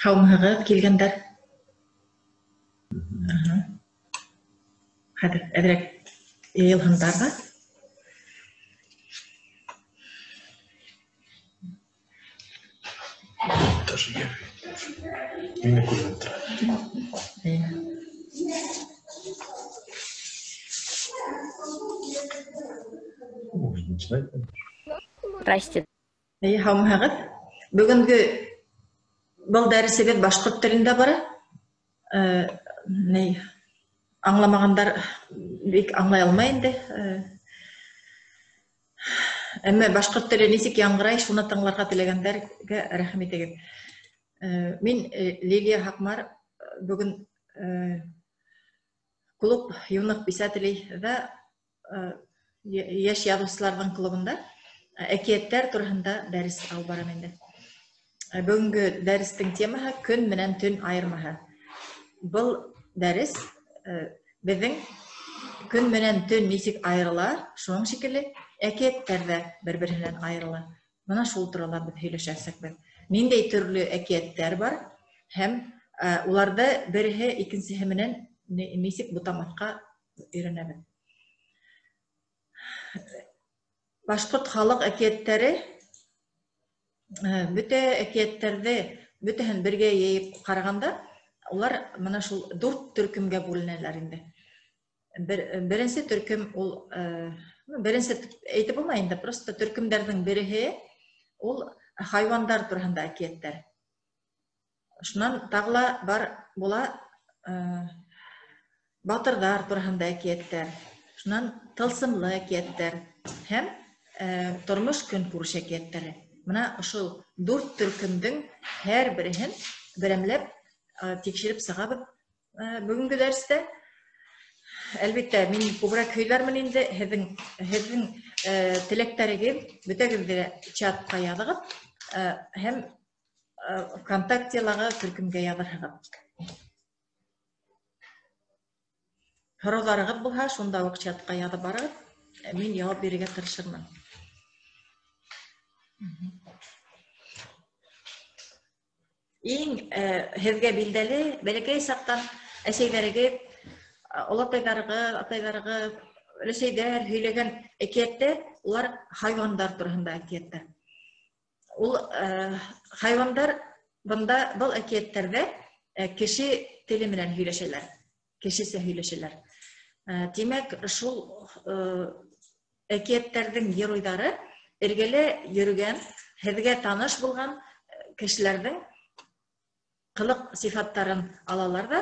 Һаумыһығыҙ, килгәндәр. Хәҙер әҙерәк йыйылһындар ҙа. Даже я мине күренеп тора. Ой, начинай. Здрасте. Эйе, һаумыһығыҙ. Бөгөнгө был дәресебеҙ башҡорт телендә бара. Ни аңламағандар бик аңлай алмай инде. Әммә башҡорт теле нисек яңғырай, шуны тыңларға теләгәндәргә рәхим итегеҙ. Мин Лилия Һаҡмар, бөгөн клуб юных писателей-ҙа, йәш яҙыусыларҙың клубында әкиәттәр тураһында дәрес алып барам инде. Бөгөнгө дәрестең темаһы көн менән төн айырмаһы. Был дәрес беҙҙең көн менән төн нисек айырыла, шуның шикелле әкиәттәр ҙә бер-береһенән айырыла. Бына шул турала беҙ һөйләшәсәкбеҙ. Ниндәй төрлө әкиәттәр бар һәм уларҙы береһе икенсеһе менән нисек бутамаҫҡа өйрәнәбеҙ. Башҡорт халыҡ әкиәттәре бөтә әкиәттәрҙе бөтәһен бергә йыйып ҡарағанда, улар бына шул дүрт төркөмгә бүленәләр инде. Беренсе төркөм ул, беренсе әйтеп булмай инде, просто төркөмдәрҙең береһе ул хайуандар тураһында әкиәттәр. Шунан тағы ла бар була батырҙар тураһында әкиәттәр, шунан тылсымлы әкиәттәр һәм тормош көнкүреш әкиәттәре. Бына ошол дүрт төркөмдөң һәр береһен берәмләп тикшереп сығабыҙ бөгөнгө дәрестә. Әлбиттә, мин күберәк һөйләрмен инде, һеҙҙең теләктәрегеҙ бөтәгеҙҙе лә чатҡа яҙығыҙ һәм ВКонтактелағы төркөмгә яҙырһығыҙ. Һорауҙарығыҙ булһа, шунда уҡ чатҡа яҙып барығыҙ, мин яуап бирергә тырышырмын. Иң һеҙгә билдәле, бәләкәй саҡтан әсәйҙәрегеҙ, олатайҙарығыҙ, атайҙарығыҙ, өләсәйҙәр һөйләгән әкиәттәр, улар хайуандар тураһында әкиәттәр. Ул хайуандар бында был әкиәттәрҙә кеше теле менән һөйләшәләр, кешесә һөйләшәләр. Тимәк, шул әкиәттәрҙең геройҙары эргәлә йөрөгән, һеҙгә таныш булған кешеләрҙең ҡылыҡ сифаттарын алалар ҙа,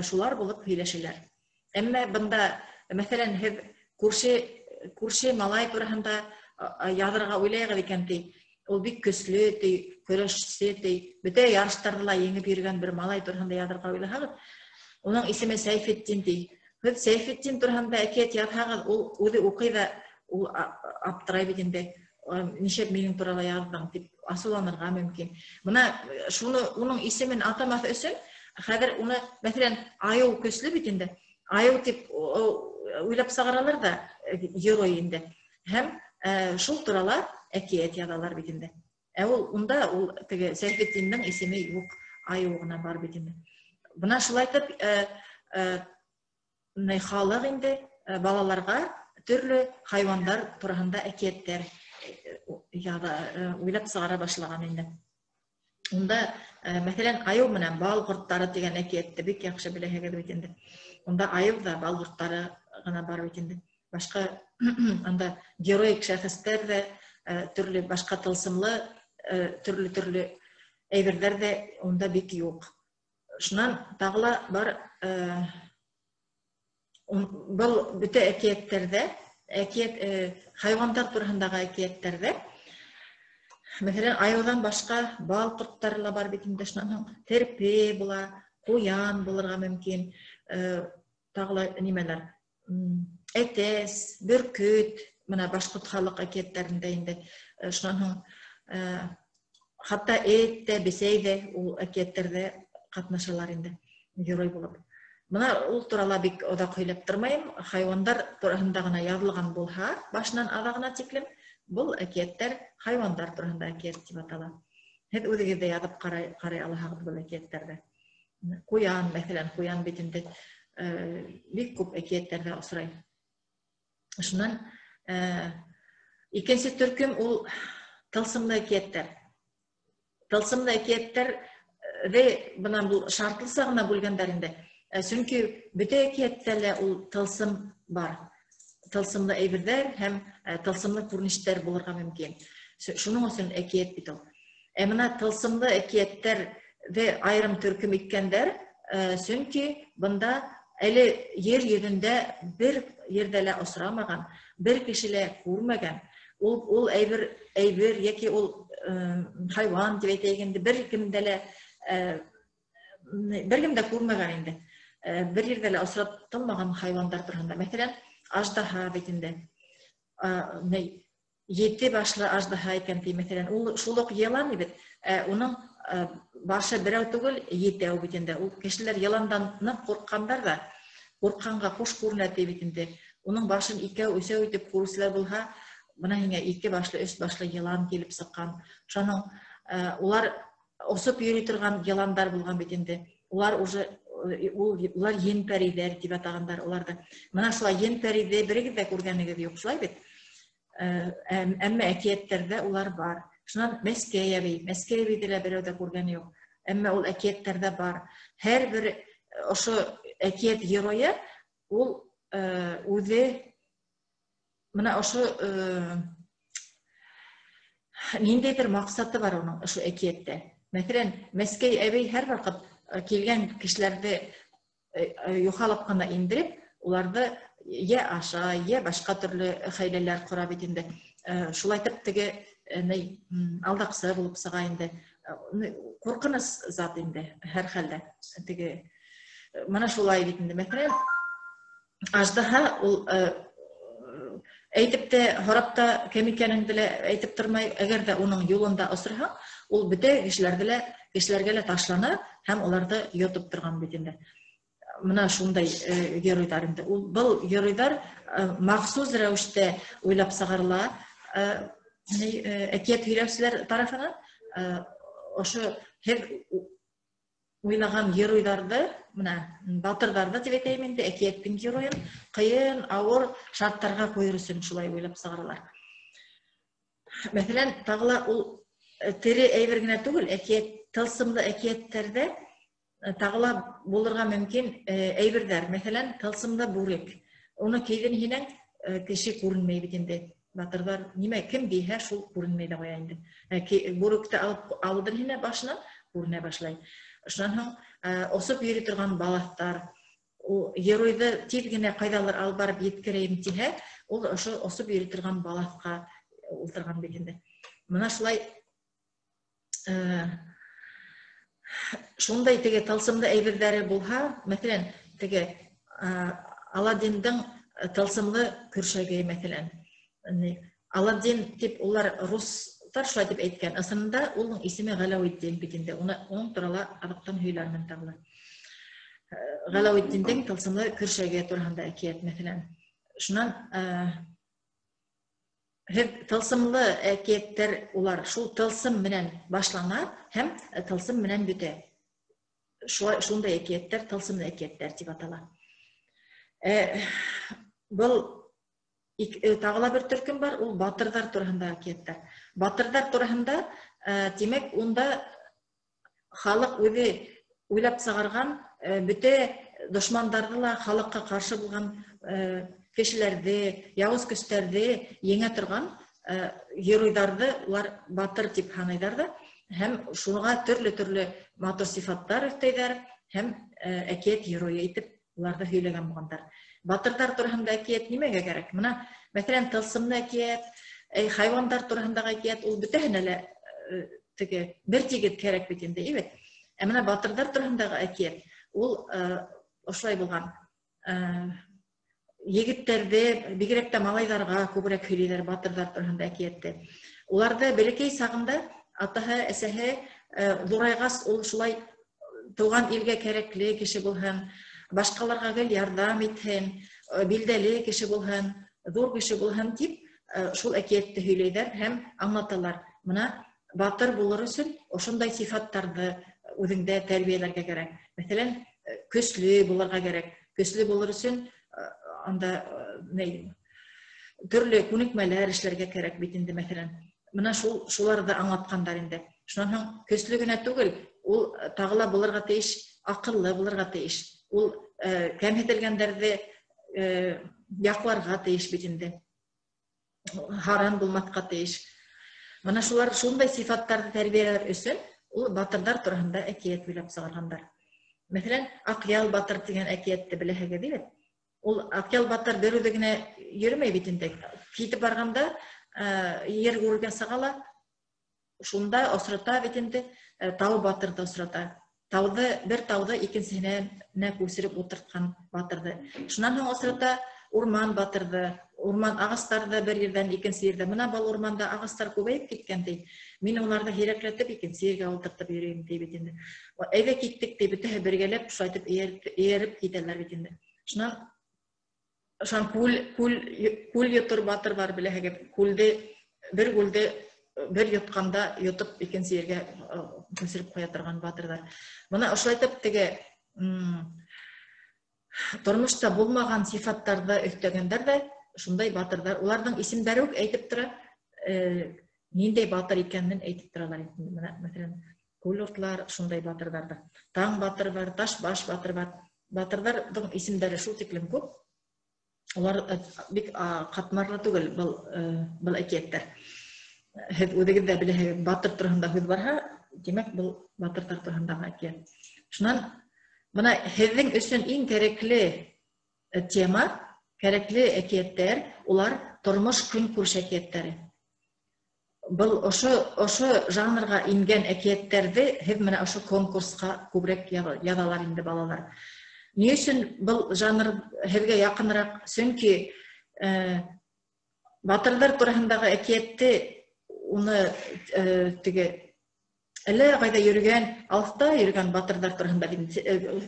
шулар булып һөйләшәләр. Әммә бында, мәҫәлән, һеҙ күрше малай тураһында яҙырға уйлайығыҙ икән, ти, ул бик көслө, ти, көрәшсе, ти, бөтә ярыштарҙы ла еңеп йөрөгән бер малай тураһында яҙырға уйлаһағыҙ, уның исеме Сәйфетдин, ти. Һеҙ Сәйфетдин тураһында әкиәт яҙһағыҙ, ул үҙе уҡый ҙа, ул аптырай бит инде, нишләп минең турала яҙҙың, тип асыуланырға мөмкин. Бына шуны, уның исемен атамаҫ өсөн, хәҙер уны, мәҫәлән, айыу көслө бит инде, айыу тип уйлап сығаралар ҙа, герой инде. Һәм шул турала әкиәт яҙалар бит инде. Ә ул унда ул теге Сәйфетдиндең исеме юҡ, айыу ғына бар бит инде. Бына шулайтып, халыҡ инде балаларға төрлө хайуандар тураһында әкиәттәр уйлап сығара башлаған инде. Унда, мәҫәлән, айыу менән бал ҡорттары тигән әкиәтте бик яҡшы беләһегеҙ бит инде. Унда айыу ҙа бал ҡорттары ғына бар бит инде. Башҡа анда героик шәхестәр ҙә, төрлө башҡа тылсымлы, төрлө-төрлө әйберҙәр ҙә унда бик юҡ. Шунан тағы ла бар, был бөтә әкиәттәрҙә, әкиәт, хайуандар тураһындағы әкиәттәрҙә, мәҫәлән, айыуҙан башҡа бал ҡорттары ла бар бит инде. Шунан һуң терпе була, ҡуян булырға мөмкин, тағы ла нимәләр, әтәс, бөркөт, бына башҡорт халыҡ әкиәттәрендә инде. Шунан һуң, хатта эт тә, бесәй ҙә ул әкиәттәрҙә ҡатнашалар инде, герой булып. Бына ул турала бик оҙаҡ һөйләп тормайым. Хайуандар тураһында ғына яҙылған булһа, башынан аҙағына тиклем, был әкиәттәр хайуандар тураһында әкиәт тип атала. Һеҙ үҙегеҙ ҙә яҙып ҡарай алаһығыҙ был әкиәттәрҙе. Ҡуян, мәҫәлән, ҡуян бит инде бик күп әкиәттәрҙә осрай. Шунан икенсе төркөм ул тылсымлы әкиәттәр. Тылсымлы әкиәттәрҙе бына был шартлыса ғына бүлгәндәр инде. Сөнки бөтә әкиәттә лә ул тылсым бар. Тылсымлы әйберҙәр һәм тылсымлы күренештәр булырға мөмкин. Шуның өсөн әкиәт бит ул. Ә бына тылсымлы әкиәттәрҙе айырым төркөм иткәндәр, сөнки бында әле ер йөҙөндә бер ерҙә лә осрамаған, бер кеше лә күрмәгән, ул әйбер йәки ул хайуан тип әйтәйек инде, бер кемдә лә бер кем дә күрмәгән инде. Бер ерҙә лә осратылмаған хайуандар тураһында. Мәҫәлән, аждаһа бит инде. Ете башлы аждаһа икән ти, мәҫәлән, ул шул уҡ йылан бит. Уның башы берәү түгел, етәү бит инде. Ул кешеләр йыландан ныҡ ҡурҡҡандар ҙа, ҡурҡҡанға ҡуш күренә ти бит инде. Уның башын икәү, өсәү итеп күреүселәр булһа, бына һиңә ике башлы, өс башлы йылан килеп сыҡҡан. Шуның улар осоп йөрөй торған йыландар булған бит инде. Улар уже улар ен-пәрейҙәр тип атағандар уларҙы. Бына шулай ен-пәрейҙе берегеҙ ҙә күргәнегеҙ юҡ, шулай бит? Әммә әкиәттәрҙә улар бар. Шунан Мәскәй әбей, Мәскәй әбейҙе лә берәү ҙә күргәне юҡ. Әммә ул әкиәттәрҙә бар. Һәр бер ошо әкиәт геройы ул үҙе бына ошо ниндәйҙер маҡсаты бар уның ошо әкиәттә. Мәҫәлән, Мәскәй әбей һәр ваҡыт килгән кешеләрҙе юхалап ҡына индереп, уларҙы йә аша, йә башҡа төрлө хәйләләр ҡора бит инде. Шулайтып теге алдаҡсы булып сыға инде. Ҡурҡыныс зат инде һәр хәлдә. Теге бына шулай бит инде. Мәҫәлән, аждаһа ул әйтеп тә, һорап та кем икәнеңде лә әйтеп тормай, әгәр ҙә уның юлында осраһаң, ул бөтә кешеләргә лә ташлана һәм уларҙы йотоп торған бит инде. Бына шундай геройҙар инде. Ул был геройҙар махсус рәүештә уйлап сығарыла, әкиәт һөйләүселәр тарафынан. Ошо һеҙ уйлаған геройҙарҙы, бына батырҙарҙы тип әйтәйем инде, әкиәттең геройын ҡыйын, ауыр шарттарға ҡуйыр өсөн шулай уйлап сығаралар. Мәҫәлән, тағы ла ул тере әйбер генә түгел, әкиәт, тылсымлы әкиәттәрҙә тағы ла булырға мөмкин әйберҙәр. Мәҫәлән, тылсымлы бүрек. Уны кейҙен һинәң кеше күренмәй бит инде. Батырҙар нимә кем бейһә, шул күренмәй ҙә ҡуя инде. Бүректе алып алдыр һинә башынан, күренә башлай. Шунан һуң осоп йөрөй торған балаҫтар, ул геройҙы тиҙ генә ҡайҙалыр алып барып еткерәйем тиһә, ул ошо осоп йөрөй торған балаҫҡа ултырған бит инде. Бына шулай шундай теге тылсымлы әйберҙәре булһа, мәҫәлән, теге Аладдиндың тылсымлы көршәге, мәҫәлән. Аладдин тип улар рустар шулай тип әйткән. Ысынында уның исеме Ғәләүетдин бит инде. Уның турала аҙаҡтан һөйләрмен тағы ла. Ғәләүетдиндең тылсымлы көршәге тураһында әкиәт, мәҫәлән. Шунан һеҙ тылсымлы әкиәттәр улар шул тылсым менән башлана һәм тылсым менән бөтә. Шундай әкиәттәр тылсымлы әкиәттәр тип атала. Был тағы ла бер төркөм бар, ул батырҙар тураһында әкиәттәр. Батырҙар тураһында, тимәк, унда халыҡ үҙе уйлап сығарған, бөтә дошмандарҙы ла халыҡҡа ҡаршы булған кешеләрҙе, яуыз көстәрҙе еңә торған геройҙарҙы улар батыр тип һанайҙар ҙа, һәм шуға төрлө-төрлө матур сифаттар өҫтәйҙәр һәм әкиәт геройы итеп уларҙы һөйләгән булғандар. Батырҙар тураһында әкиәт нимәгә кәрәк? Бына, мәҫәлән, тылсымлы әкиәт, хайуандар тураһындағы әкиәт, ул бөтәһенә лә теге бер тигеҙ кәрәк бит инде, әйбәт. Ә бына батырҙар тураһындағы әкиәт, ул ошолай булған. Егеттәрҙе, бигерәк тә малайҙарға күберәк һөйләйҙәр батырҙар тураһында әкиәтте. Уларҙы бәләкәй сағында атаһы, әсәһе ҙурайғас, ул шулай тыуған илгә кәрәкле кеше булһын, башҡаларға гел ярҙам итһен, билдәле кеше булһын, ҙур кеше булһын тип, шул әкиәтте һөйләйҙәр һәм аңлаталар. Бына Батыр булыр өсөн ошондай сифаттарҙы үҙеңдә тәрбиәләргә кәрәк. Мәҫәлән, көслө булырға кәрәк. Көслө булыр өсөн анда төрлө күнекмәләр эшләргә кәрәк бит инде, мәҫәлән. Бына шуларҙы аңлатҡандар инде. Шунан һуң көслө генә түгел, ул тағы ла булырға тейеш, аҡыллы булырға тейеш. Ул кәмһетелгәндәрҙе яҡларға тейеш бит инде. Һаран булмаҫҡа тейеш. Бына шулар шундай сифаттарҙы тәрбиәләр өсөн ул батырҙар тураһында әкиәт уйлап сығарғандар. Мәҫәлән, Аҡъял батыр тигән әкиәтте беләһегеҙ бит. Ул Аҡъял батыр бер үҙе генә йөрөмәй бит инде. Китеп барғанда ер күрергә сыға ла, шунда осрата бит инде, тау батырҙы осрата. Тауҙы, бер тауҙы икенсеһенә күсереп ултыртҡан батырҙы. Шунан һуң осрата урман батырҙы, урман ағастарҙы бер ерҙән икенсе ерҙә. Бына был урманда ағастар күбәйеп киткән ти. Мин уларҙы һирәкләтеп икенсе ергә ултыртып йөрөйөм ти бит инде. Әйҙә киттек ти, бөтәһе бергәләп шулай итеп эйәреп китәләр бит инде. Шунан күл йотор батыр бар, беләһегеҙ. Күлде, бер күлде бер йотҡанда йотоп икенсе ергә күсереп ҡуя торған батырҙар. Бына ошолай итеп теге тормошта булмаған сифаттарҙы өҫтәгәндәр ҙә шундай батырҙар. Уларҙың исемдәре үк әйтеп тора, ниндәй батыр икәнен әйтеп торалар. Бына, мәҫәлән, күл уртлар шундай батырҙарҙы. Таң батыр бар, ташбаш батыр бар. Батырҙарҙың исемдәре шул тиклем күп. Улар бик ҡатмарлы түгел был әкиәттәр. Һеҙ үҙегеҙ ҙә беләһегеҙ, батыр тураһында һүҙ барһа, тимәк, был батырҙар тураһындағы әкиәт. Шунан бына һеҙҙең өсөн иң кәрәкле тема, кәрәкле әкиәттәр, улар тормош көнкүреш әкиәттәре. Был ошо жанрға ингән әкиәттәрҙе һеҙ менә ошо конкурсҡа күберәк яҙалар инде балалар. Ни өсөн был жанр һеҙгә яҡыныраҡ? Сөнки батырҙар тураһындағы әкиәтте уны теге әллә ҡайҙа йөрөгән, алыҫта йөрөгән батырҙар тураһында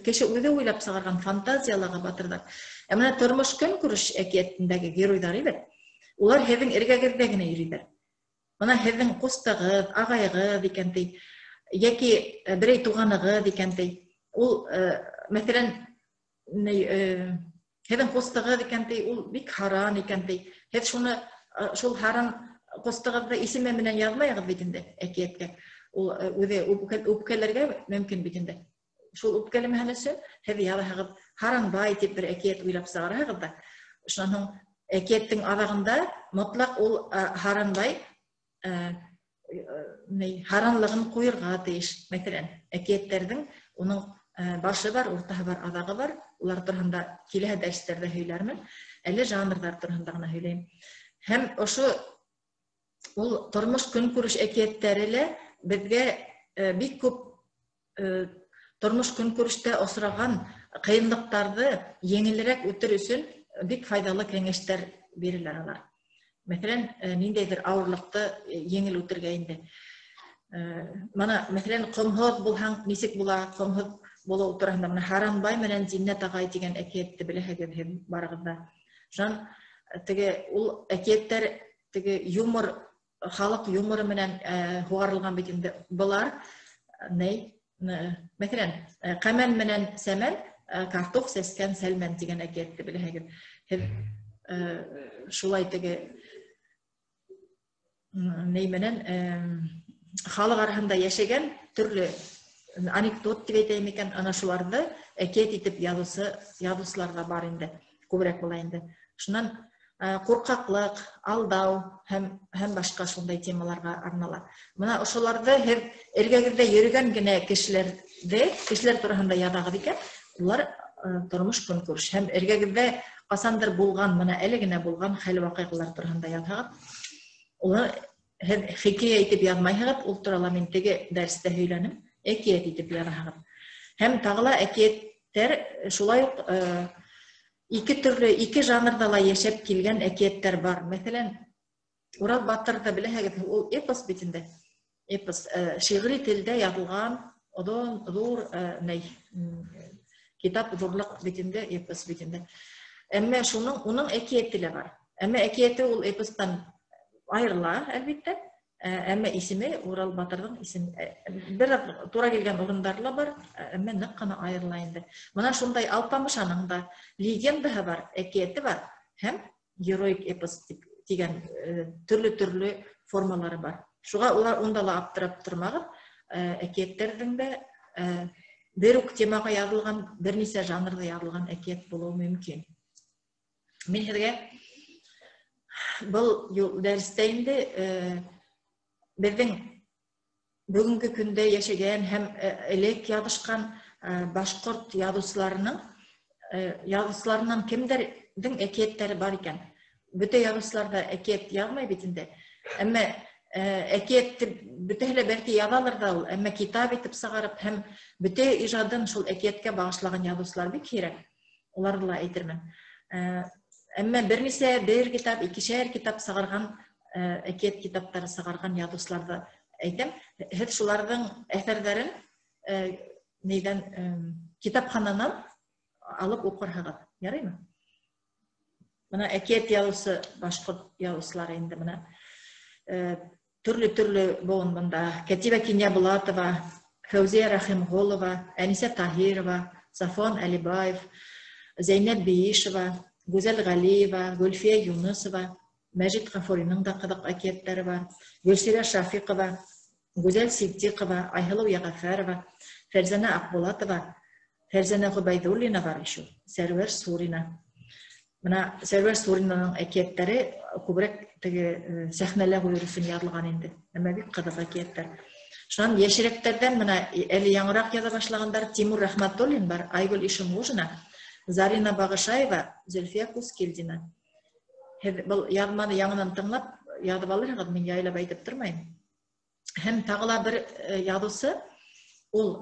кеше үҙе уйлап сығарған фантазиялағы батырҙар. Ә бына тормош көнкүреш әкиәтендәге геройҙар бит, улар һеҙҙең эргәгеҙҙә генә йөрөйҙәр. Бына һеҙҙең ҡустығыҙ, ағайығыҙ икән ти, йәки берәй туғанығыҙ икән ти. Ул, мәҫәлән, һеҙҙең ҡустығыҙ икән ти, ул бик һаран икән ти. Һеҙ шул һаран ҡустығыҙҙы исеме менән яҙмайығыҙ бит инде әкиәткә. Ул үҙе үпкәләргә мөмкин бит инде. Шул үпкәләмәһен өсөн һеҙ яҙаһығыҙ Һаранбай тип бер әкиәт уйлап сығараһығыҙ ҙа. Шунан һуң әкиәттең аҙағында мотлаҡ ул Һаранбай һаранлығын ҡуйырға тейеш. Мәҫәлән, әкиәттәрҙең уның башы бар, уртаһы бар, аҙағы бар. Улар тураһында киләһе дәрестәрҙә һөйләрмен. Әле жанрҙар тураһында ғына һөйләйем. Һәм ошо ул тормош көнкүреш әкиәттәре лә беҙгә бик күп тормош көнкүрештә осраған ҡыйынлыҡтарҙы еңелерәк үтер өсөн бик файҙалы кәңәштәр бирәләр алар. Мәҫәлән, ниндәйҙер ауырлыҡты еңел үтергә инде. Мына, мәҫәлән, ҡомһоҙ булһаң, нисек була ҡомһоҙ булыу тураһында. Мына Һаранбай менән Зиннәт ағай тигән әкиәтте беләһегеҙ һеҙ барығыҙ ҙа. Шунан теге ул әкиәттәр теге юмор, халыҡ юморы менән һуғарылған бит инде. Былар ней, мәҫәлән, Ҡәмән менән Сәмән, картоф сәскән Сәлмән тигән әкиәтте беләһегеҙ. Һеҙ шулай теге ней менән халыҡ араһында йәшәгән төрлө анекдот тип әйтәйем икән, ана шуларҙы әкиәт итеп яҙыусылар ҙа бар инде, күберәк була инде. Шунан ҡурҡаҡлыҡ, алдау һәм башҡа шундай темаларға арнала. Бына ошоларҙы һеҙ эргәгеҙҙә йөрөгән генә кешеләр тураһында яҙағыҙ икән, улар тормош көнкүреш һәм эргәгеҙҙә ҡасандыр булған, бына әле генә булған хәл-ваҡиғалар тураһында яҙһағыҙ, улар һеҙ хикәйә итеп яҙмайһығыҙ, ул турала мин теге дәрестә һөйләнем, әкиәт итеп яҙаһығыҙ. Һәм тағы ла әкиәттәр шулай уҡ ике төрлө, ике жанрҙа ла йәшәп килгән әкиәттәр бар. Мәҫәлән, Урал батырҙы беләһегеҙ, ул эпос бит инде. Эпос, шиғри телдә яҙылған оҙон, ҙур, китап ҙурлыҡ бит инде, эпос бит инде. Әммә уның әкиәте лә бар. Әммә әкиәте ул эпостан айырыла, әлбиттә. Әммә исеме Урал батырҙың исеме бер тура килгән урындары ла бар, әммә ныҡ ҡына айырыла инде. Бына шундай Алпамышаның да легендаһы бар, әкиәте бар һәм героик эпос тигән төрлө-төрлө формалары бар. Шуға улар унда ла аптырап тормағыҙ, әкиәттәрҙең дә бер үк темаға яҙылған, бер нисә жанрҙа яҙылған әкиәт булыуы мөмкин. Мин һеҙгә был дәрестә инде беҙҙең бөгөнгө көндә йәшәгән һәм элек яҙышҡан башҡорт яҙыусыларының яҙыусыларынан кемдәрҙең әкиәттәре бар икән. Бөтә яҙыусылар ҙа әкиәт яҙмай бит инде. Әммә әкиәтте бөтәһе лә бәлки яҙалыр ҙа ул, әммә китап итеп сығарып һәм бөтә ижадын шул әкиәткә бағышлаған яҙыусылар бик һирәк. Уларҙы ла әйтермен. Әммә бер нисә бер китап, икешәр китап сығарған, әкиәт китаптары сығарған яҙыусыларҙы әйтәм. Һеҙ шуларҙың әҫәрҙәрен нейҙән китапхананан алып уҡырһығыҙ. Яраймы? Бына әкиәт яҙыусы башҡорт яҙыусылары инде бына төрлө-төрлө быуын бында. Кәтибә Кинйәбулатова, Фәүзиә Рәхимғолова, Әнисә Таһирова, Сафуан Әлибаев, Зәйнәб Бейишева, Гүзәл Ғәлиева, Гөлфиә Юнысова, Мәжит Ғафуриның да ҡыҙыҡ әкиәттәре бар, Гөлсирә Шафиҡова, Гүзәл Ситдиҡова, Айһылыу Йәғәфәрова, Фәрзәнә Аҡбулатова, Фәрзәнә Ғөбәйҙуллина бар еще, Сәрүәр Сурина. Бына Сәрүәр Суринаның әкиәттәре күберәк теге сәхнәлә ҡуйыр өсөн яҙылған инде. Әммә бик ҡыҙыҡ әкиәттәр. Шунан йәшерәктәрҙән бына әле яңыраҡ яҙа башлағандар Тимур Рәхмәтуллин бар, Айгөл Ишемғужина, Зарина Бағышаева, Зөлфиә Кускилдина. Һеҙ был яҙманы яңынан тыңлап яҙып алырһығыҙ, мин яйлап әйтеп тормайым. Һәм тағы ла бер яҙыусы, ул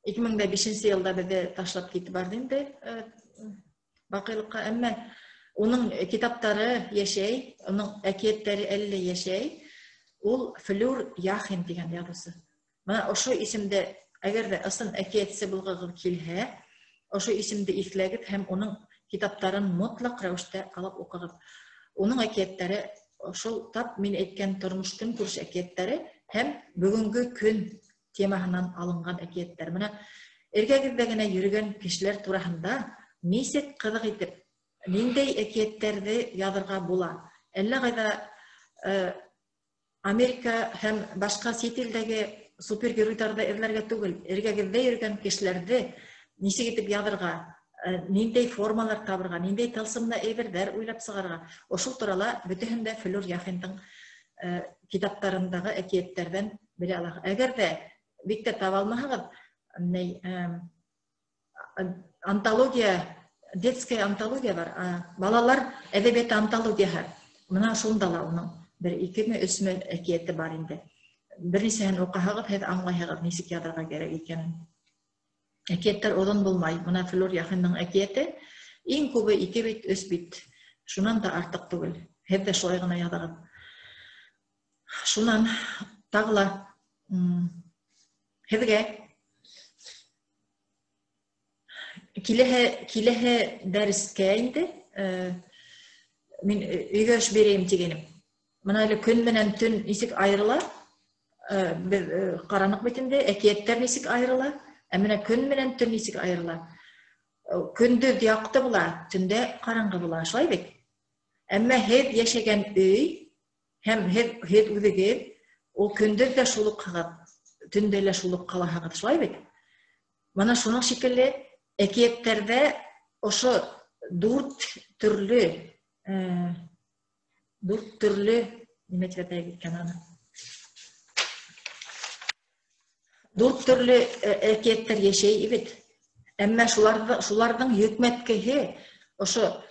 2005 йылда беҙҙе ташлап китеп барҙы инде баҡыйлыҡҡа, әммә уның китаптары йәшәй, уның әкиәттәре әле лә йәшәй. Ул Флүр Яхин тигән яҙыусы. Бына ошо исемде, әгәр ҙә ысын әкиәтсе булғығыҙ килһә, ошо исемде иҫләгеҙ һәм уның китаптарын мотлаҡ рәүештә алып уҡығыҙ. Уның әкиәттәре ошол тап мин әйткән тормош көнкүреш әкиәттәре һәм бөгөнгө көн темаһынан алынған әкиәттәр. Бына эргәгеҙҙә генә йөрөгән кешеләр тураһында нисек ҡыҙыҡ итеп, ниндәй әкиәттәрҙе яҙырға була. Әллә ҡайҙа Америка һәм башҡа сит илдәге супергеройҙарҙы эҙләргә түгел, эргәгеҙҙә йөрөгән кешеләрҙе нисек итеп яҙырға, ниндәй формалар табырға, ниндәй тылсымлы әйберҙәр уйлап сығарырға. Ошол турала бөтәһен дә Флүр Яхиндың китаптарындағы әкиәттәрҙән белә алаһығыҙ. Әгәр ҙә бик тә таба алмаһағыҙ, антология, детская антология бар, балалар әҙәбиәте антологияһы. Бына шунда ла уның бер икеме, өсмө әкиәте бар инде. Бер нисәһен уҡыһағыҙ, һеҙ аңлайһығыҙ нисек яҙырға кәрәк икәнен. Әкиәттәр оҙон булмай. Бына Флүр Яхиндың әкиәте иң күбе 2 бит, 3 бит. Шунан да артыҡ түгел. Һеҙ ҙә шулай ғына яҙығыҙ. Шунан тағы ла һеҙгә киләһе дәрескә инде мин өйгә эш бирәйем тигәнем. Бына әле көн менән төн нисек айырыла? Беҙ ҡараныҡ бит инде, әкиәттәр нисек айырыла? Ә менә көн менән төн нисек айырыла? Көндөҙ яҡты була, төндә ҡараңғы була, шулай бит? Әммә һеҙ йәшәгән өй һәм һеҙ үҙегеҙ ул көндөҙ ҙә шул уҡ ҡалаһығыҙ, төндә лә шул уҡ ҡалаһығыҙ, шулай бит? Бына шуның шикелле әкиәттәрҙә ошо дүрт төрлө нимә тип әйтәйек икән аны? Дүрт төрлө әкиәттәр йәшәй бит. Әммә шуларҙың йөкмәткеһе ошо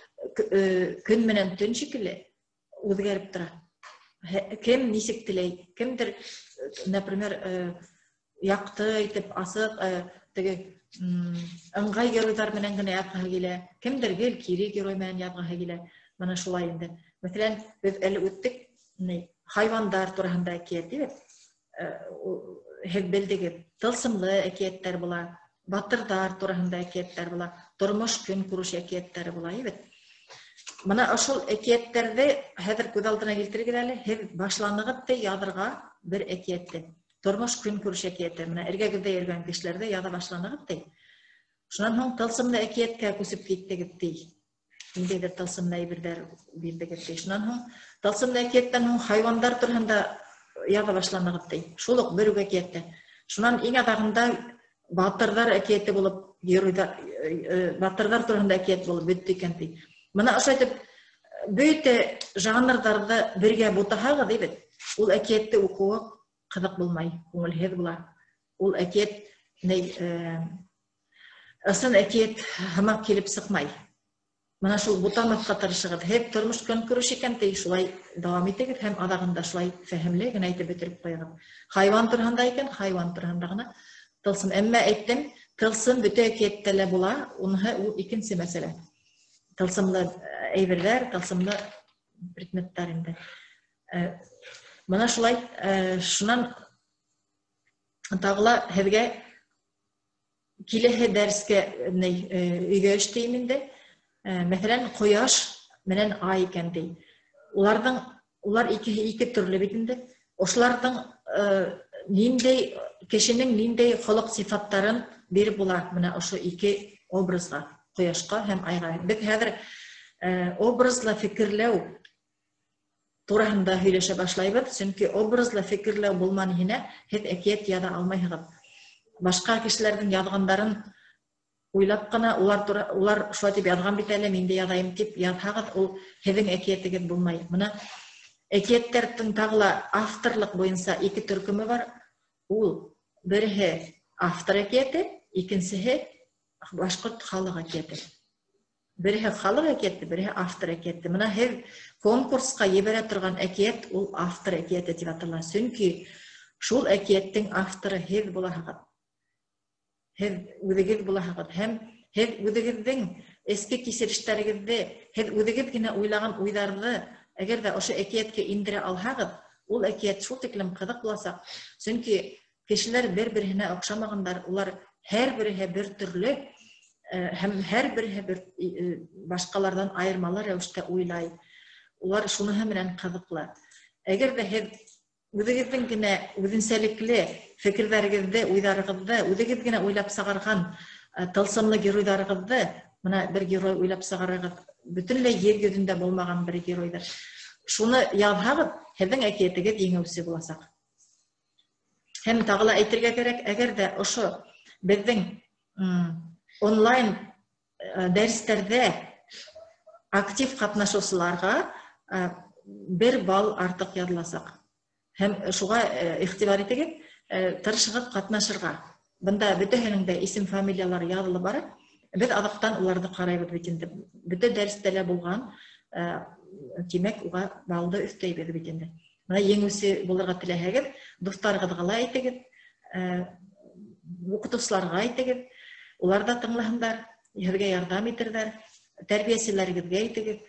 көн менән төн шикелле үҙгәреп тора. Кем нисек теләй, кемдер, например, яҡты итеп, асыҡ, теге ыңғай геройҙар менән генә яҙғыһы килә, кемдер гел кире герой менән яҙғыһы килә. Бына шулай инде. Мәҫәлән, беҙ әле үттек, хайвандар тураһында әкиәт, бит. Һеҙ белдегеҙ, тылсымлы әкиәттәр була, батырҙар тураһында әкиәттәр була, тормош көнкүреш әкиәттәре була, бит. Бына ошол әкиәттәрҙе хәҙер күҙ алдына килтерегеҙ әле, һеҙ башланығыҙ ти яҙырға бер әкиәтте. Тормош көнкүреш әкиәте. Менә эргәгеҙҙә йөрөгән кешеләрҙе яҙа башланығыҙ ти. Шунан һуң тылсымлы әкиәткә күсеп киттегеҙ ти. Ниндәйҙер тылсымлы әйберҙәр бирҙегеҙ ти. Шунан һуң тылсымлы әкиәттән һуң хайуандар тураһында яҙа башланығыҙ ти. Шул уҡ бер үк әкиәттә. Шунан иң аҙағында батырҙар әкиәте булып, геройҙар, батырҙар тураһында әкиәт булып бөттө икән ти. Мына ошо итеп бөтә жанрҙарҙы бергә бутаһағыҙ бит, ул әкиәтте уҡыуы ҡыҙыҡ булмай, күңелһеҙ була. Ул әкиәт ысын әкиәт һымаҡ килеп сыҡмай. Мына шул бутамаҫҡа тырышығыҙ. Һеҙ тормош көнкүреш икән ти, шулай дауам итегеҙ һәм аҙағында шулай фәһемле генә әйтеп бөтөрөп ҡуйығыҙ. Хайуан тураһында икән, хайуан тураһында ғына тылсым. Әммә әйттем, тылсым бөтә әкиәттә лә була, уныһы ул икенсе мәсьәлә. Тылсымлы әйберҙәр, тылсымлы предметтар инде. Мына шулай, шунан тағы ла һеҙгә киләһе дәрескә өйгә эш тейем инде. Мәҫәлән, ҡояш менән ай икән ти. Улар икеһе ике төрлө бит инде. Ошоларҙың ниндәй кешенең ниндәй холоҡ сифаттарын биреп була менә ошо ике образға, ҡояшҡа һәм айға. Беҙ хәҙер образлы фекерләү тураһында һөйләшә башлайбыҙ, сөнки образлы фекерләү булманы һинә һеҙ әкиәт яҙа алмайһығыҙ. Башҡа кешеләрҙең яҙғандарын уйлап ҡына, улар шулай тип яҙған бит әле, мин дә яҙайым тип яҙһағыҙ, ул һеҙҙең әкиәтегеҙ булмай. Мына әкиәттәрҙең тағы ла авторлыҡ буйынса ике төркөмө бар. Ул береһе автор әкиәте, икенсеһе башҡорт халыҡ әкиәте. Береһе халыҡ әкиәте, береһе автор әкиәте. Мына һеҙ конкурсҡа ебәрә торған әкиәт ул автор әкиәте тип атала. Сөнки шул әкиәттең авторы һеҙ булаһығыҙ. Һеҙ үҙегеҙ булаһығыҙ. Һәм һеҙ үҙегеҙҙең эске кисерештәрегеҙҙе, һеҙ үҙегеҙ генә уйлаған уйҙарҙы әгәр ҙә ошо әкиәткә индерә алһағыҙ, ул әкиәт шул тиклем ҡыҙыҡ буласаҡ. Сөнки кешеләр бер-береһенә оҡшамағандар, улар һәр береһе бер төрлө һәм һәр береһе бер башҡаларҙан айырмалы рәүештә уйлай. Улар шуныһы менән ҡыҙыҡлы. Әгәр ҙә һеҙ үҙегеҙҙең генә үҙенсәлекле фекерҙәрегеҙҙе, уйҙарығыҙҙы, үҙегеҙ генә уйлап сығарған тылсымлы геройҙарығыҙҙы, мына бер герой уйлап сығарығыҙ, бөтөнләй ер йөҙөндә булмаған бер геройҙар. Шуны яҙһағыҙ, һеҙҙең әкиәтегеҙ еңеүсе буласаҡ. Һәм тағы ла әйтергә кәрәк, әгәр ҙә ошо беҙҙең онлайн дәрестәрҙә актив ҡатнашыусыларға 1 балл артыҡ яҙыласаҡ. Һәм шуға иғтибар итегеҙ, тырышығыҙ ҡатнашырға. Бында бөтәһенең дә исем, фамилиялары яҙылып бара. Беҙ аҙаҡтан уларҙы ҡарайбыҙ бит инде. Бөтә дәрестә лә булған, тимәк, уға баллды өҫтәйбеҙ бит инде. Мына еңеүсе булырға теләһәгеҙ, дуҫтарығыҙға ла әйтегеҙ, уҡытыусыларға әйтегеҙ, улар ҙа тыңлаһындар, һеҙгә ярҙам итерҙәр, тәрбиәселәрегеҙгә әйтегеҙ.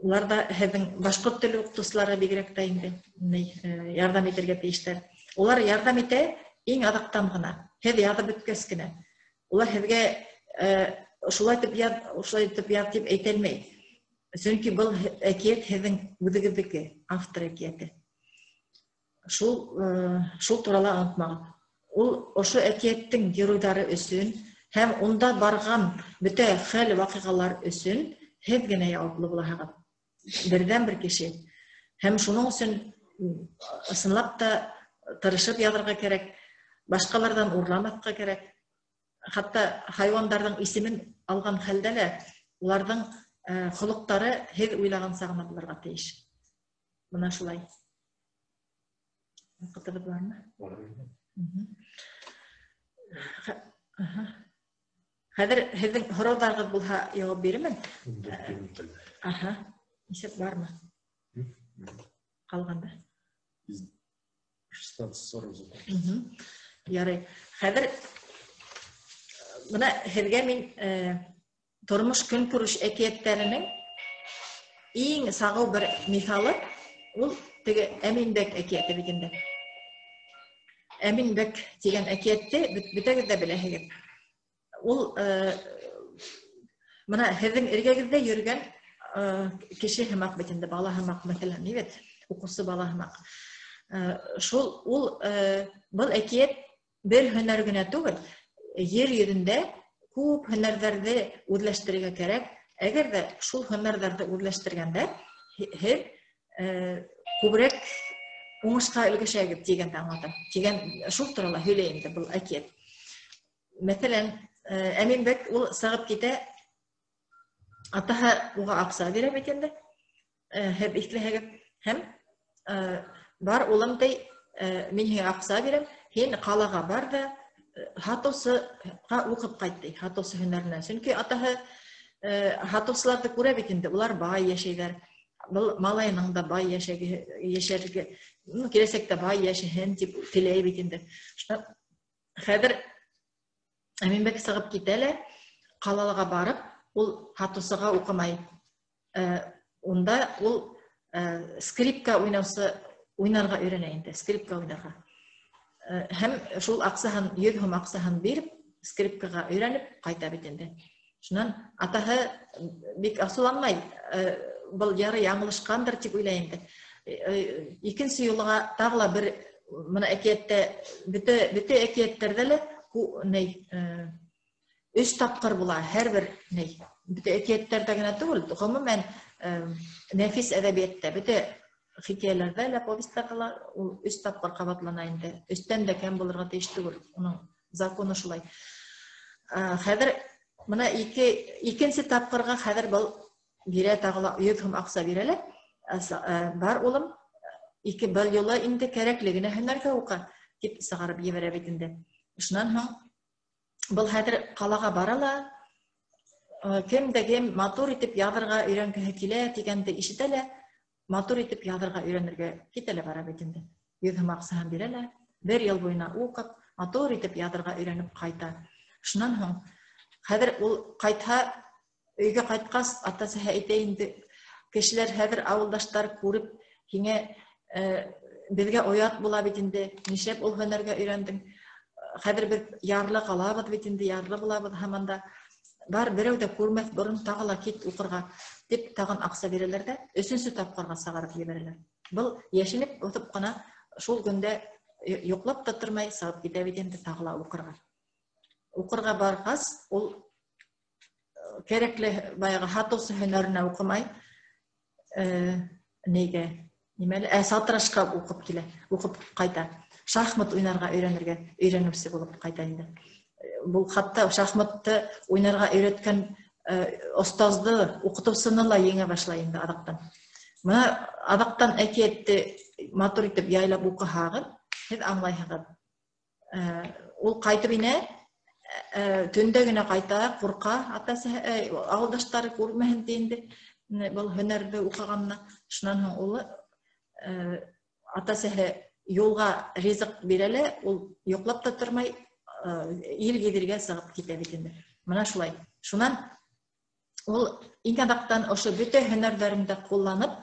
Улар ҙа һеҙҙең башҡорт теле уҡытыусылары бигерәк тә инде ярҙам итергә тейештәр. Улар ярҙам итә иң аҙаҡтан ғына, һеҙ яҙып бөткәс кенә. Улар һеҙгә шулай итеп яҙ, шулай итеп яҙ тип әйтә алмай. Сөнки был әкиәт һеҙҙең үҙегеҙҙеке, автор әкиәте. Шул турала онотмағыҙ. Ул ошо әкиәттең геройҙары өсөн һәм унда барған бөтә хәл ваҡиғалар өсөн һеҙ генә яуаплы булаһығыҙ. Берҙән-бер кеше. Һәм шуның өсөн ысынлап та тырышып яҙырға кәрәк, башҡаларҙан урламаҫҡа кәрәк. Хатта хайуандарҙың исемен алған хәлдә лә уларҙың холоҡтары һеҙ уйлағанса ғына булырға тейеш. Бына шулай. Ваҡытыбыҙ бармы? Хәҙер һеҙҙең һорауҙарығыҙ булһа яуап бирермен. Исәп бармы? Ҡалғанда. 16:40 закончится. Ярай. Хәҙер бына һеҙгә мин тормош көнкүреш әкиәттәренең иң сағыу бер миҫалы ул теге Әминбәк әкиәте бит инде. Әминбәк тигән әкиәтте бөтәгеҙ ҙә беләһегеҙ. Ул бына һеҙҙең эргәгеҙҙә йөрөгән кеше һымаҡ бит инде, бала һымаҡ, мәҫәлән, ни бит, уҡыусы бала һымаҡ. Шул ул был әкиәт бер һөнәр генә түгел, ер йөҙөндә күп һөнәрҙәрҙе үҙләштерергә кәрәк. Әгәр ҙә шул һөнәрҙәрҙе үҙләштергәндә, һеҙ күберәк уңышҡа өлгәшәгеҙ тигәнде аңлата. Тигән шул турала һөйләй инде был әкиәт. Мәҫәлән, Әминбәк ул сығып китә, атаһы уға аҡса бирә бит инде, һеҙ иҫләһәгеҙ. Һәм бар, улым, ти, мин һиңә аҡса бирәм, һин ҡалаға бар ҙа һатыусыға уҡып ҡайт, ти, һатыусы һөнәренә. Сөнки атаһы һатыусыларҙы күрә бит инде, улар бай йәшәйҙәр. Был малайының да бай йәшәргә, киләсәктә бай йәшәһен тип теләй бит инде. Шунан хәҙер Әминбәк сығып китә лә, ҡалаға барып, ул һатыусыға уҡымай. Унда ул скрипка уйнаусы уйнарға өйрәнә инде, скрипка уйнарға. Һәм шул аҡсаһын, 100 һум аҡсаһын биреп, скрипкаға өйрәнеп ҡайта бит инде. Шунан атаһы бик асыуланмай, был яры яңылышҡандыр тип уйлай инде. Икенсе юлға тағы ла бер мына әкиәттә, бөтә әкиәттәрҙә лә ней, өс тапҡыр була һәр бер ней. Бөтә әкиәттәрҙә генә түгел, ғөмүмән, нәфис әҙәбиәттә, бөтә хикәйәләрҙә лә, повестарҙа ла ул өс тапҡыр ҡабатлана инде. Өстән дә кәм булырға тейеш түгел, уның законы шулай. Хәҙер мына икенсе тапҡырға хәҙер был бирә тағы ла 100 һум аҡса бирә лә, бар, улым, ике был юлы инде кәрәкле генә һөнәргә уҡы, тип сығарып ебәрә бит инде. Шунан һуң был хәҙер ҡалаға бара ла, кем дә кем матур итеп яҙырға өйрәнгеһе килә тигәнде ишетә лә, матур итеп яҙырға өйрәнергә китә лә бара бит инде. 100 һум аҡсаһын бирә лә, бер йыл буйына уҡып, матур итеп яҙырға өйрәнеп ҡайта. Шунан һуң хәҙер ул ҡайтһа, өйгә ҡайтҡас, ата-әсәһе әйтә инде, кешеләр хәҙер ауылдаштар күреп, һиңә, беҙгә оят була бит инде, нишләп ул һөнәргә өйрәндең? Хәҙер беҙ ярлы ҡалабыҙ бит инде, ярлы булабыҙ һаман да. Бар, берәү ҙә күрмәҫ борон тағы ла кит уҡырға, тип тағын аҡса бирәләр ҙә, өсөнсө тапҡырға сығарып ебәрәләр. Был йәшенеп уҫып ҡына шул көндә йоҡлап та тормай сығып китә бит инде тағы ла уҡырға. Уҡырға барғас, ул кәрәкле баяғы һатыусы һөнәренә уҡымай, нейгә, нимәле, сатрашҡа уҡып килә, уҡып ҡайта. Шахмат уйнарға өйрәнергә, өйрәнеүсе булып ҡайта инде. Был хатта шахматты уйнарға өйрәткән остазды, уҡытыусыны ла еңә башлай инде аҙаҡтан. Мына аҙаҡтан әкиәтте матур итеп яйлап уҡыһағыҙ, һеҙ аңлайһығыҙ. Ул ҡайтып инә, төндә генә ҡайта, ҡурҡа, атасы, ауылдаштары күрмәһен ти инде, был һөнәрҙе уҡығанына. Шунан һуң улы, ата-әсәһе юлға ризыҡ бирә лә, ул йоҡлап та тормай, ил гиҙергә сығып китә бит инде. Мына шулай. Шунан ул иң аҙаҡтан ошо бөтә һөнәрҙәрен дә ҡулланып,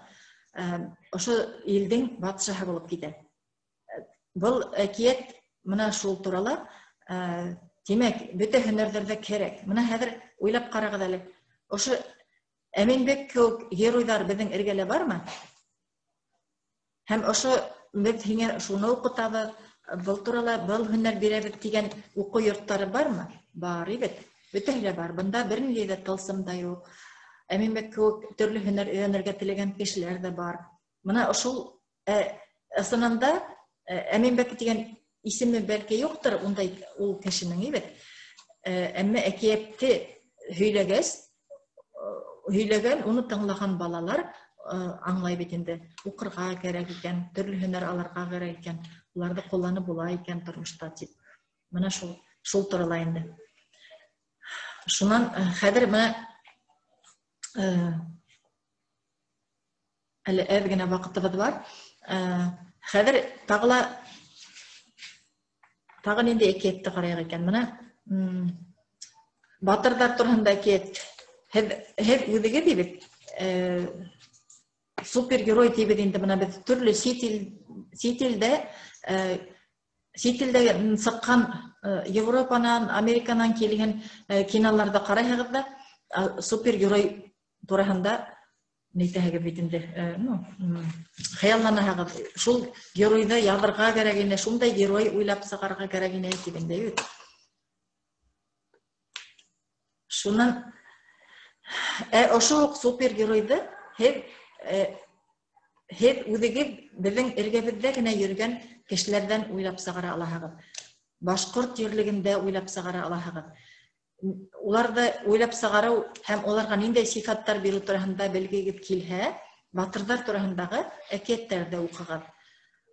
ошо илдең батшаһы булып китә. Был әкиәт мына шул турала, тимәк, бөтә һөнәрҙәр ҙә кәрәк. Мына хәҙер уйлап ҡарағыҙ әле. Ошо Әминбәк кеүек геройҙар беҙҙең эргәлә бармы? Һәм ошо беҙ һиңә шуны уҡытабыҙ, был турала был һөнәр бирәбеҙ тигән уҡыу йорттары бармы? Бар бит. Бөтәһе лә бар. Бында бер ниндәй ҙә тылсым да юҡ. Әминбәк кеүек төрлө һөнәр өйрәнергә теләгән кешеләр ҙә бар. Мына ошол, ысынында, Әминбәк тигән исеме бәлки юҡтыр ундай ул кешенең бит. Әммә әкиәтте һөйләгәс, һөйләгән, уны тыңлаған балалар, аңлай бит инде. Уҡырға кәрәк икән, төрлө һөнәр алырға кәрәк икән, уларҙы ҡулланып була икән тормошта тип. Мына шул турала инде. Шунан, хәҙер мына, әле әҙ генә ваҡытыбыҙ бар. Хәҙер тағы ла, тағы ниндәй әкиәтте ҡарайыҡ икән? Мына, батырҙар тураһында әкиәт. Һеҙ үҙегеҙ бит, супергерой тибеҙ инде. Мына беҙ төрлө сит илдә сыҡҡан, Европанан, Американан килгән, киноларҙа ҡарайһығыҙ ҙа, супергерой тураһында Нитәһегеҙ бит инде, ну, хыялланаһығыҙ. Шул геройҙы яҙырға кәрәк ине, шундай герой уйлап сығарырға кәрәк ине тип инде бит. Шунан ошо уҡ супергеройҙы һеҙ үҙегеҙ беҙҙең эргәбеҙҙә генә йөрөгән кешеләрҙән уйлап сығара алаһығыҙ. Башҡорт ерлегендә уйлап сығара алаһығыҙ. Уларҙы уйлап сығарыу һәм уларға ниндәй сифаттар биреү тураһында белгегеҙ килһә, батырҙар тураһындағы әкиәттәрҙе уҡығыҙ.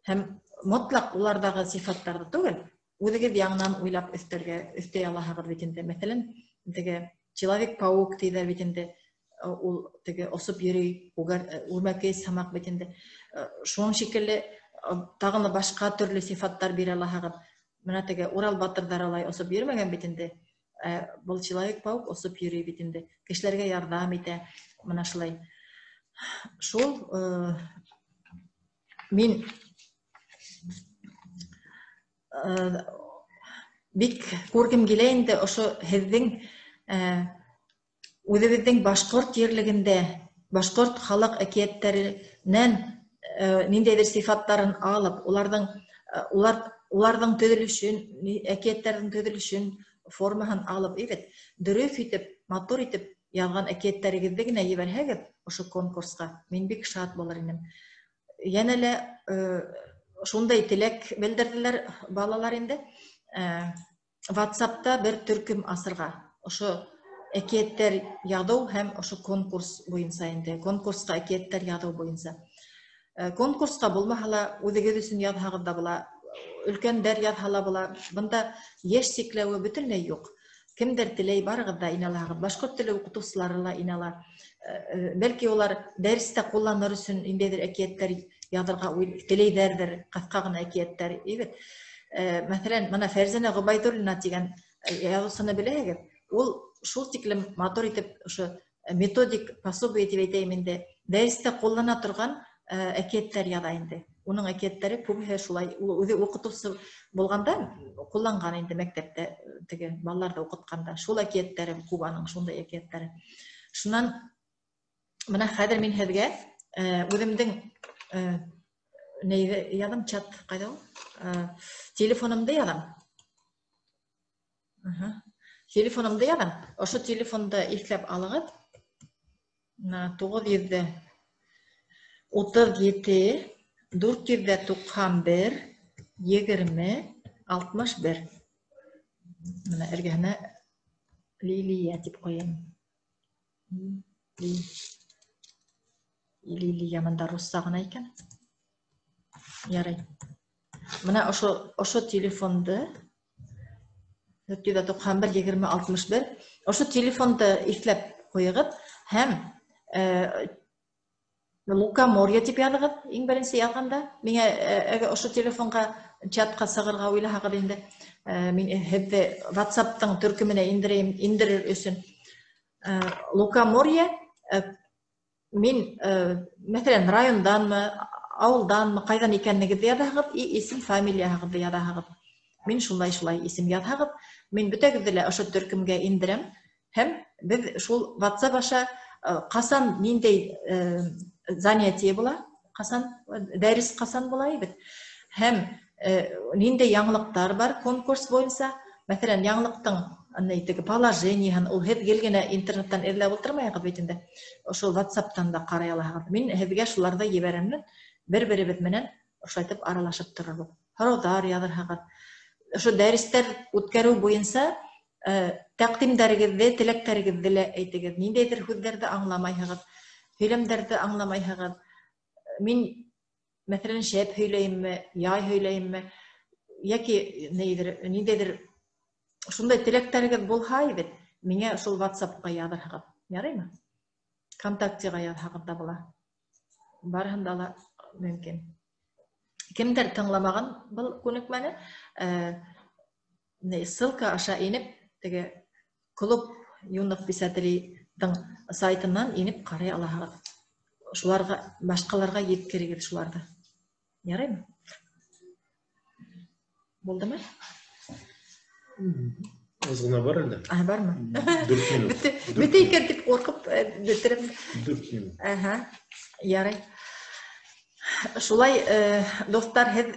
Һәм мотлаҡ уларҙағы сифаттарҙы түгел, үҙегеҙ яңынан уйлап өҫтәй алаһығыҙ бит инде. Мәҫәлән, теге Человек-паук тиҙәр бит инде, ул теге осоп йөрөй, үрмәкес һымаҡ бит инде. Шуның шикелле тағы ла башҡа төрлө сифаттар бирә алаһығыҙ. Бына теге Урал батырҙар алай осоп йөрөмәгән бит инде. Был Человек-паук осоп йөрөй бит инде. Кешеләргә ярҙам итә, бына шулай. Шул мин бик күргем килә инде ошо һеҙҙең үҙебеҙҙең башҡорт ерлегендә башҡорт халыҡ әкиәттәренән ниндәйҙер сифаттарын алып, уларҙың төҙөлөшөн, әкиәттәрҙең төҙөлөшөн, формаһын алып, эйбәт, дөрөҫ итеп, матур итеп яҙған әкиәттәрегеҙҙе генә ебәрһәгеҙ ошо конкурсҡа, мин бик шат булыр инем. Йәнә лә шундай теләк белдерҙеләр балалар инде. WhatsApp-та бер төркөм асырға, ошо әкиәттәр яҙыу һәм ошо конкурс буйынса инде, конкурсҡа әкиәттәр яҙыу буйынса. Конкурсҡа булмаһа ла, үҙегеҙ өсөн яҙһағыҙ ҙа була, өлкәндәр яҙһа ла була. Бында йәш сикләүе бөтөнләй юҡ. Кемдәр теләй, барығыҙ ҙа инә алаһығыҙ. Башҡорт теле уҡытыусылары ла инә ала. Бәлки улар дәрестә ҡулланыр өсөн ниндәйҙер әкиәттәр яҙырға теләйҙәрҙер, ҡыҫҡа ғына әкиәттәр, эйбәт. Мәҫәлән, бына Фәрзәнә Ғөбәйҙуллина тигән яҙыусыны беләһегеҙ. Ул шул тиклем матур итеп ошо методик пособие тип әйтәйем инде, дәрестә ҡуллана торған әкиәттәр яҙа инде. Уның әкиәттәре күбеһе шулай, ул үҙе уҡытыусы булғанда ҡулланған инде мәктәптә, теге балаларҙы уҡытҡанда. Шул әкиәттәре күп аның, шундай әкиәттәре. Шунан бына хәҙер мин һеҙгә үҙемдең нейҙе яҙам, чат ҡайҙа ул? Телефонымды яҙам. Телефонымды яҙам. Ошо телефонды иҫләп алығыҙ. Бына туғыҙ йөҙҙә утыҙ ете, дүрт йөҙҙә туҡһан бер, егерме, алтмыш бер. Бына эргәһенә Лилия тип ҡуйым. Лилия бында русса ғына икән. Ярай. Бына ошо телефонды дүрт йөҙҙә туҡһан бер, егерме, алтмыш бер. Ошо телефонды иҫләп ҡуйығыҙ һәм Лукоморье тип яҙығыҙ иң беренсе яҙғанда. Миңә әгәр ошо телефонға чатҡа сығырға уйлаһағыҙ инде, мин һеҙҙе WhatsApp-тың төркөмөнә индерер өсөн. Лукоморье, мин, мәҫәлән, районданмы, ауылданмы, ҡайҙан икәнлегеҙҙе яҙаһығыҙ, и исем, фамилияһығыҙҙы яҙаһығыҙ. Мин шулай-шулай исем яҙһағыҙ, мин бөтәгеҙҙе лә ошо төркөмгә индерәм һәм беҙ шул WhatsApp аша ҡасан ниндәй занятие була, ҡасан дәрес ҡасан була бит. Һәм ниндәй яңылыҡтар бар конкурс буйынса, мәҫәлән, яңылыҡтың теге положениеһын ул һеҙ гел генә интернеттан эҙләп ултырмайһығыҙ бит инде. Ошол WhatsApp-тан да ҡарай алаһығыҙ. Мин һеҙгә шуларҙы ебәрәмен, бер-беребеҙ менән ошолайтып аралашып торорбоҙ. Һорауҙар яҙырһығыҙ. Ошо дәрестәр үткәреү буйынса тәҡдимдәрегеҙҙе, теләктәрегеҙҙе лә әйтегеҙ. Ниндәйҙер һүҙҙәрҙе аңламайһығыҙ, һөйләмдәрҙе аңламайһығыҙ. Мин, мәҫәлән, шәп һөйләйемме, яй һөйләйемме, йәки ниндәйҙер шундай теләктәрегеҙ булһа бит, миңә шул WhatsApp-ҡа яҙырһығыҙ. Яраймы? ВКонтактеға яҙһағыҙ ҙа була. Барыһында ла мөмкин. Кемдәр тыңламаған был күнекмәне, ссылка аша инеп, теге клуб юных писателейҙың сайтынан инеп ҡарай алаһығыҙ. Шуларға, башҡаларға еткерегеҙ шуларҙы. Яраймы? Булдымы? Аҙ ғына бар әле. А, бармы? 4 минут. Бөтә икән тип ҡурҡып бөтөрөп. 4 минут. Әһә. Ярай. Шулай, дуҫтар, һеҙ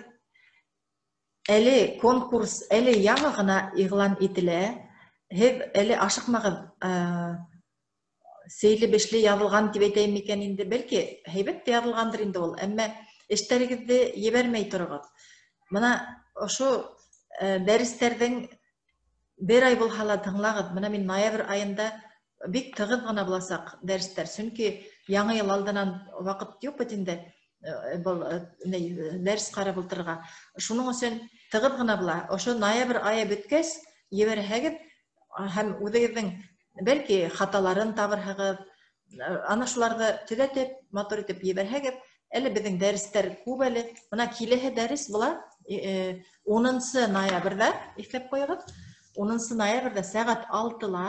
әле конкурс әле яңы ғына иғлан ителә. Һеҙ әле ашыҡмағыҙ, сейле бешле яҙылған тип әйтәйем микән инде, бәлки һәйбәт тә яҙылғандыр инде ул, әммә эштәрегеҙҙе ебәрмәй тороғоҙ. Бына ошо дәрестәрҙең бер ай булһа ла тыңлағыҙ. Бына мин ноябрь айында бик тығыҙ ғына буласаҡ дәрестәр, сөнки яңы йыл алдынан ваҡыт юҡ бит инде, был дәрес ҡарап ултырырға. Шуның өсөн тығыҙ ғына була. Ошо ноябрь айы бөткәс ебәрһәгеҙ һәм үҙегеҙҙең бәлки хаталарын табырһығыҙ, ана шуларҙы төҙәтеп, матур итеп ебәрһәгеҙ, әле беҙҙең дәрестәр күп әле. Бына киләһе дәрес була 10 ноябрҙә, иҫләп ҡуйығыҙ. 10 ноябрҙә сәғәт 6-ла,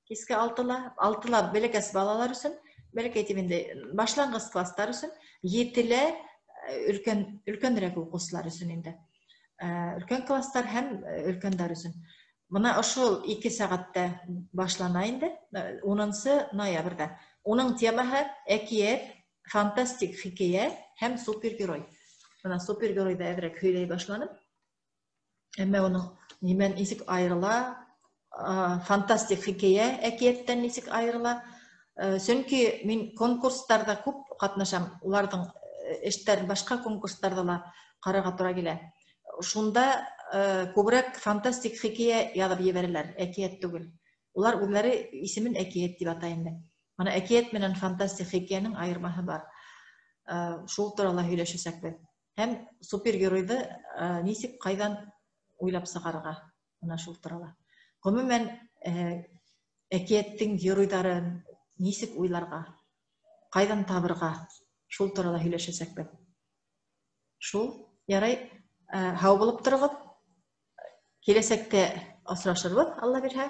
киске 6-ла, 6-ла бәләкәс балалар өсөн, бәләкәй тип инде башланғыс класстар өсөн, 7-лә өлкәнерәк уҡыусылар өсөн инде. Өлкән класстар һәм өлкәндәр өсөн. Бына ошол 2 сәғәттә башлана инде, 10 ноябрҙә. Уның темаһы әкиәт, фантастик хикәйә һәм супергерой. Бына супергеройҙа әҙерәк һөйләй башланым. Әммә уның нимән нисек айырыла, фантастик хикәйә әкиәттән нисек айырыла. Сөнки мин конкурстарҙа күп ҡатнашам, уларҙың эштәрен башҡа конкурстарҙа ла ҡарарға тура килә. Шунда күберәк фантастик хикәйә яҙып ебәрәләр, әкиәт түгел. Улар үҙҙәре исемен әкиәт тип атай инде. Бына әкиәт менән фантастик хикәйәнең айырмаһы бар. Шул турала һөйләшәсәкбеҙ. Һәм супергеройҙы нисек ҡайҙан уйлап сығарырға, бына шул турала. Ғөмүмән, әкиәттең геройҙарын нисек уйларға, ҡайҙан табырға, шул турала һөйләшәсәкбеҙ. Шул, ярай, һау булып тороғоҙ. Киләсәктә осрашырбыҙ, Алла бирһә.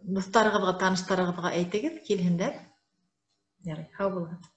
Дуҫтарығыҙға, таныштарығыҙға әйтегеҙ, килһендәр. Ярай, һау булығыҙ.